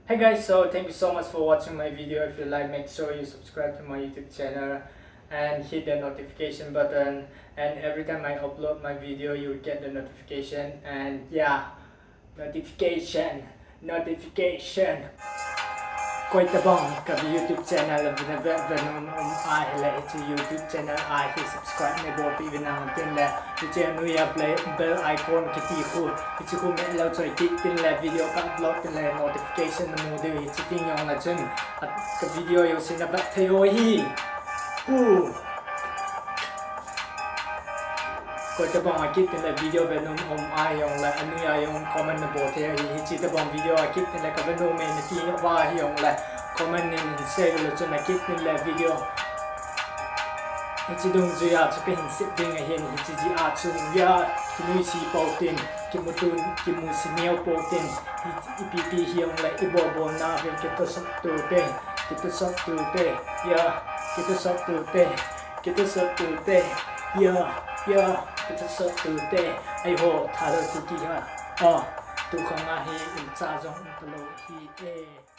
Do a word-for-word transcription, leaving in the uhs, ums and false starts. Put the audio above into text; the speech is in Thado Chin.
Hey guys, so thank you so much for watching my video. If you like, make sure you subscribe to my YouTube channel and hit the notification button. And every time I upload my video, you get the notification. And yeah, notification, notification. Koi tabang ka YouTube channel ve ve ve nom um ahile, hiche YouTube channel a hi subscribe nei bolpeh uvin lang tin le, hiche anuiya bell icon kiti khu, hiche khu melou chun kit tin le, video ka upload tin le notification namu diu, hiche ting jongle chun ka video jouse navet thei u ahi. Hu. Koi tabang a kit tin le video ve nom um ahi jongle, anuiya jong comment nabol thei ahi, hiche tabang video a kit tin le ka ve nom e nati uva ahi jongle, comment in hin sei le chun a kit tin le video. Hiche dungjuiya chu kahin sep ding ahin, hiche jeh a chun ya, kinuisat pou tin, kimuto, kimusit neo pou tin, hi, ipi pi hi jongle, ibol bol na uvin kitahsan tute, kitahsan tute, ya, kitahsan tute, kitahsan tute, ya, ya, kitahsan tute, aiho, thalou titi ha, a, tukhang a hi, imacha jong umtalou hi e.